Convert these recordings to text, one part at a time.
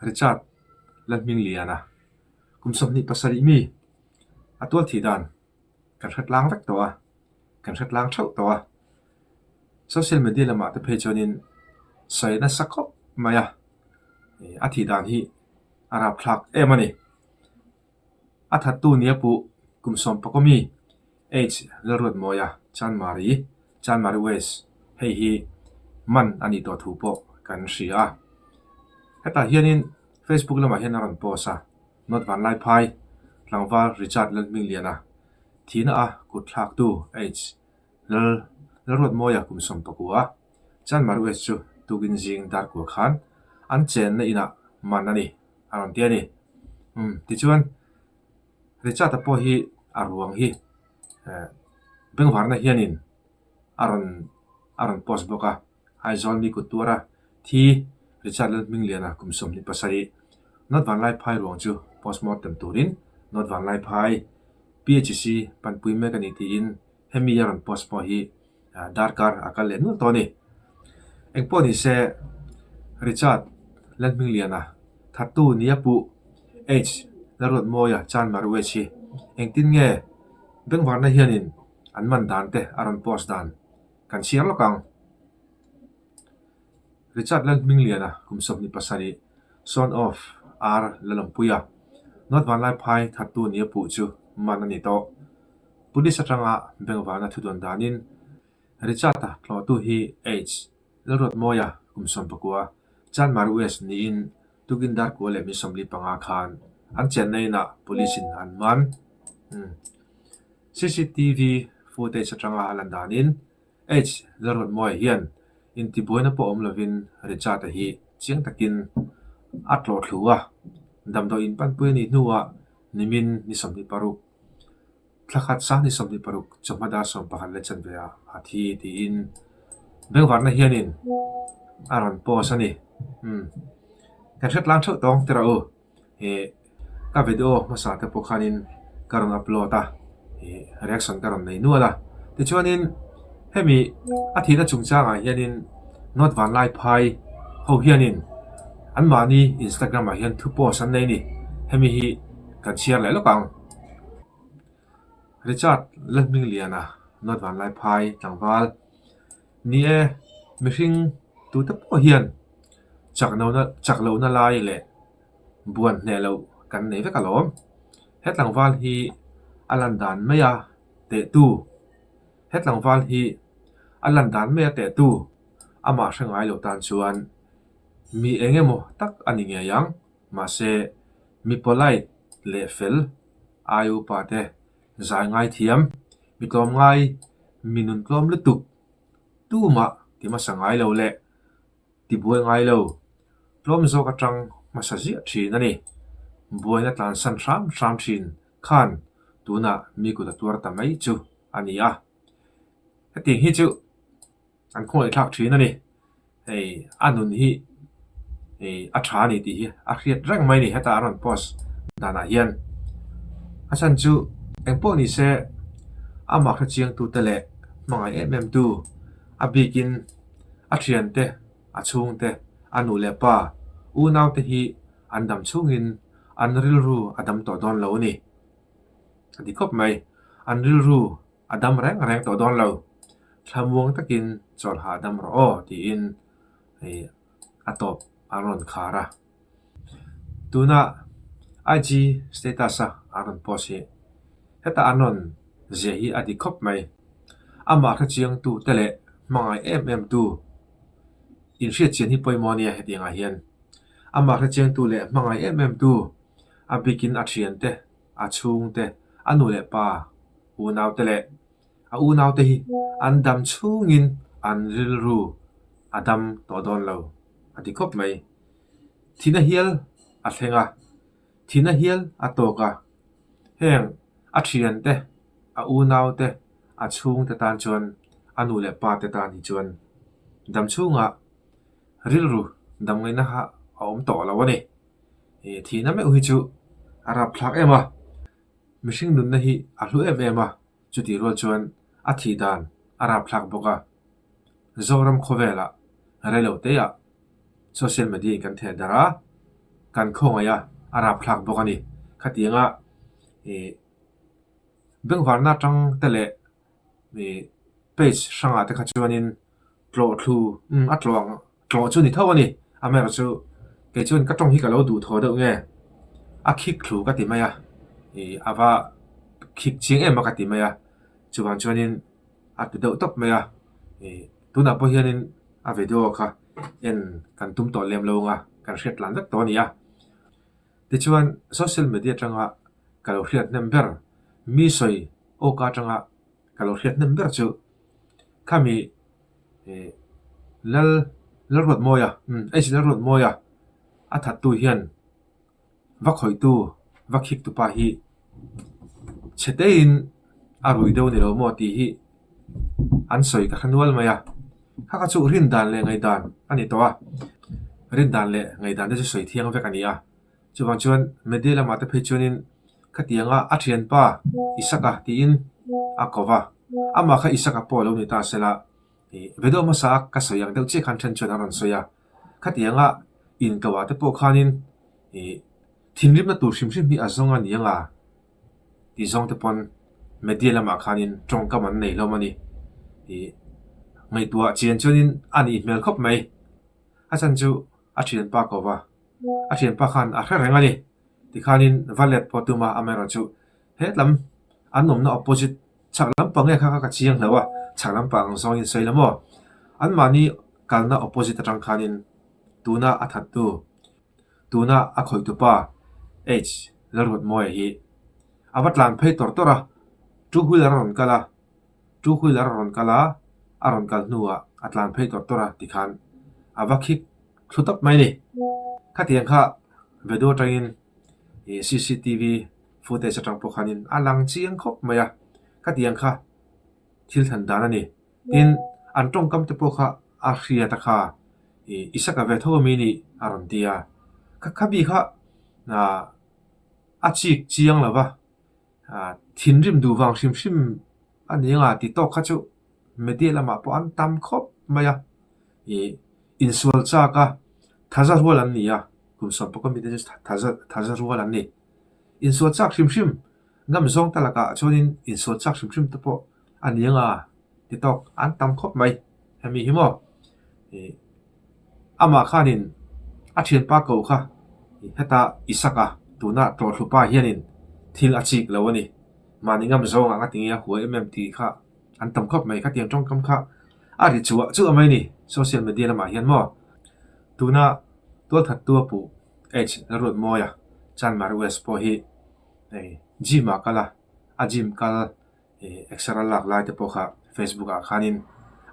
Richard Lalhmingliana kum 27 mi a tual thih dan kan hre tlang vek tawh a, kan hre tlang theuh tawh a. Social media lamah te phei chuanin sawi nasa khawp mai a, a thih dan hi a rapthlak em a ni. A thattu nia puh kum sawmpakaw mi H Lalruatmawia Chanmari, Chanmari West, hei hi man a nih tawh thu pawh kan hria a. Hetah hianin Facebook lamah hian a rawn post a, North Vanlaiphai tlangval Richard Lalhmingliana thihna a kut thlaktu H Lal Lalruatmawia kum 11 Chanmari West chu tukin zing darkua khan an chenna inah man a ni. A rawn ti a ni. Umm tichuan Richard-a pawh hi a ruang hi eh bengvarna hianin a rawn a rawn post bawk a. Aizawl mi kut tuara thi Richard Lalhmingliana kum 27 North Vanlaiphai ruang chu postmortem turin North Vanlaiphai PHC panpui mek a ni tiin hemi a rawn post pawh hi darkar a kal leh nual tawh a ni. Engpawh ni se Richard Lalhmingliana thattu nia puh H Lalruatmawia Chanmar West hi engtin nge bengvarna hianin an man dan te a rawn post dan kan chhiar lawk ang. Richard Lalhmingliana kum 27 son of R Lalawmpuia North Vanlaiphai thattu nia puh chu man a ni tawh. Police atanga bengvarna thu dawn danin Richard-a tlawhtu hi H. Lalruatmawia kum 19 Chanmari West niin tukin darkua leh mi 45 khan an chenna inah police in an man. CCTV footage atanga a lan danin H. Lalruatmawia hian intibuaina pawh awm lovin Richard-a hi chiang takin a tlawh thlu a, damdawi inpanpui a nih hnuah nimin ni 26 Thla khat sang ni 26 chawhma dar 11 leh chanve ah a thi tiin bengvarna hianin a rawn post a ni. Umm kan hre tlang theuh tawng tira u. Ih ka video hmasa te pawh khanin ka rawn upload a, ih reaction ka rawn nei nual a. Tichuanin hemi a thihna chungchangah hianin North Vanlaiphai ho hianin anmahni Instagram ah hian thu post an nei a ni. Hemi hi kan chhiar leh lawk ang. Richard Lalhmingliana North Vanlaiphai tlangval ni e, mihring tute pawh hian chaklohna chaklohna lai leh buan hneh loh kan nei vek alawm. He tlangval hi a lan dan mai a tehtu, he tlangval hi a lan dan mai a tehtu amah hre ngai lo tan chuan mi eng emaw tak a ni ngei ang. Mahse, mi polite leh fel ai upa te zai ngai thiam, mi tlawm ngai, mi nun tlawm lutuk tumah ti hmasa ngai lo leh ti buai ngai lo, tlawm zawk atang hmasa ziah thin a ni. Buaina tlansan hram hram thin khan tunah mi kut a tuar ta mai chu a ni a. Hetiang hi chu an khawngaihthlak thin a ni. Hei a nun hi hei a tha a ni tih hi a hriat reng mai a ni heta a rawn post danah hian. A chhan chu engpawh ni se amah hrechiang tute leh hmangaih em em tu a bikin a thiante a chhungte a nu leh pa unau te hi an dam chhungin an rilru a dam tawh dawn lo a ni. A ti khawp mai an rilru A dam reng reng tawh dawn lo. Thlamuang takin chawlhah dam rawh aw tiin hei a tawp a rawn khar a. Tuna IG status a an rawn post hi heta an rawn ziah hi a dik khawp mai. Amah hrechiangtu te leh hmangaih em em tu inhriatchian hi pawimawh a nia hetiang ah hian. Amah hrechiangtu leh hmangaih em em tu a bikin a thiante a chhungte a nu leh pa Unaute leh a unaute hi an dam chhungin an rilru a dam tawh dawn lo a ti khawp mai. Thihna hial a thleng a, thihna hial a tawk a, heng a thiante, a unaute, a chhungte tan chuan a nu leh pa te tan hi chuan dam chhungah rilru dam ngaihna kha a awm tawh lo a ni. Thihna meuh hi chu a rapthlak em a. Mihring nunna hi a hlu em em a, chutih rual chuan a thih dan a rapthlak bawk a. Zoram khawvelah reilo teah social media in kan theh darh a. Kan khawngaih a, a rapthlak bawk a ni. Khatianga ih bengvarna atang te leh ih page hrangah te kha chuanin tlawh thlu umm a tlawh ang tlawh chu ni tho a ni. Amaherawhchu kei chuan ka tawng hi ka lo duh thaw deuh nge a khik thlu ka ti mai a ih a va khik chiang em a ka ti mai a chuvang chuanin a ti deuh tawp mai a ih tunah pawh hianin a video kha en kan tum tawh lem lo ang a kan hriat tlan vek tawh a ni a. Tichuan social media atanga ka lo hriat hnem ber mi sawi awka atanga ka lo hriat hnem ber chu khami ih Lal Lalruatmawia umm H Lalruatmawia a thattu hian va khawihtu va khiktu pa hi chhe teiin a rui deuh ni lo maw tih hi an sawi ka hre nual mai a kha kha chu rin dan leh ngaihdan a ni tawh a rin dan leh ngaihdan te chu sawi thiang vek a ni a chuvang chuan media lamah te phei chuanin khatianga a thianpa Isaka tiin a ko va amah kha Isaka pawh a lo ni ta sela ih video hmasa a ka sawi ang deuh chiah khan then chuan an rawn sawi a khatianga inkoh ah te pawh khanin ih thinrimna tur hrim hrim hi a zawng a ni ang a tih zawng te pawn media lamah khanin tawngkam an nei hlawm a ni ih ngaihtuah chian chuanin a nih hmel khawp mai a chan chu a thianpa ko va a thianpa khan a hre reng a ni tikhanin va let pawh tum a amaherawhchu hetlam an awmna opposite chhak lampang nge kha kha ka chiang hlauh a chhak lampang ang zawngin sawi la maw anmahni kalna opposite atang khanin tuna a thattu tuna a khawihtupa H Lalruatmawia hi a va tlan phei tawr tawr a two wheeler a rawn kal a two wheeler a rawn kal a a rawn kal hnuah a tlan phei tawr tawr a tikhan a va khik thlu tawp mai a ni khatiang kha video atangin ih C_C_T_V footage atang pawh khanin a lang chiang khawp mai a khatiang kha thil thlan dan a ni tin an tawngkam te pawh kha a hriat a kha ih Isaka ve tho ami nih a rawn ti a kha khabi kha ah a chik chiang lo va ah thinrim duh vang hrim hrim a ni ang a ti tawk kha chu media lamah pawh an tam khawp mai a ih insual chak a thaza rual an ni a kum sawmpakua mite chu thaza thaza rual an ni insual chak hrim hrim ngam zawng ta lakah chuanin insual chak hrim hrim te pawh a ni ang a ti tawk an tam khawp mai hemi hi maw ih amah khanin a thianpa ko kha heta Isaka tuna tlawhhlupa hianin thil a chik lo a ni mahni ngam zawng ang a ti nge a hua em em tih kha an tam khawp mai khatiang tawngkam kha a ri chhuah chuah mai a ni social media lamah hian maw tuna tualthattu a puh H Lalruatmawia Chanmar West pawh hi hei gym ah kal a a gym kal ih exer a lak lai te pawh kha facebook ah khanin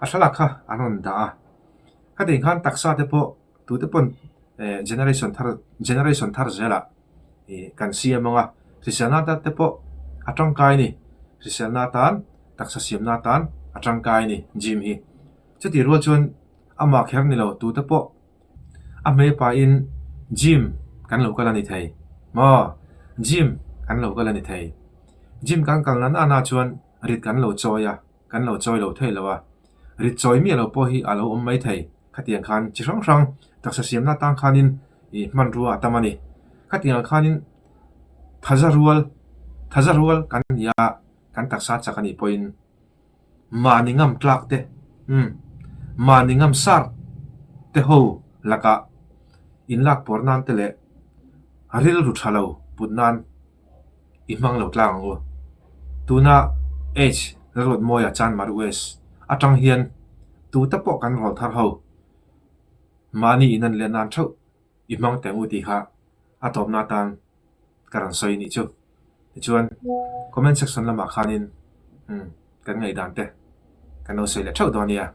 a thlalak kha an rawn dah a khatiang khan taksa te pawh tute pawn eh generation thar generation thar zelah ih kan siam ang a hriselna atan te pawh a tangkai a ni hriselna atan taksa siamna atan a tangkai a ni gym hi chutih rual chuan amah kher ni lo tute pawh a hmeipain gym kan lo kal a ni thei maw gym kan lo kal a ni thei gym kan kal na nana chuan rit kan lo chawi a kan lo chawi lo thei lo a rit chawi miah lo pawh hi a lo awm mai thei khatiang khan chi hrang hrang taksa siamna atang khanin ih hmanrua a tam a ni khatiang ah khanin thaza rual thaza rual kan ni a kan taksa chak a nih pawhin mahni ngam tlak te umm mahni ngam sar te ho lakah inlak pawr nan te leh rilru tha lo put nan i hmang lo tlang ang u. Tuna H Lalruatmawia Chanmar West atang hian tute pawh kan rawl thar ho mahni in an leh nan theuh i hmang teh ang u tih kha a tawpna atan ka rawn sawi nih chu. Tichuan comment section lamah khanin umm kan ngaihdan te kan lo sawi leh theuh dawn nia.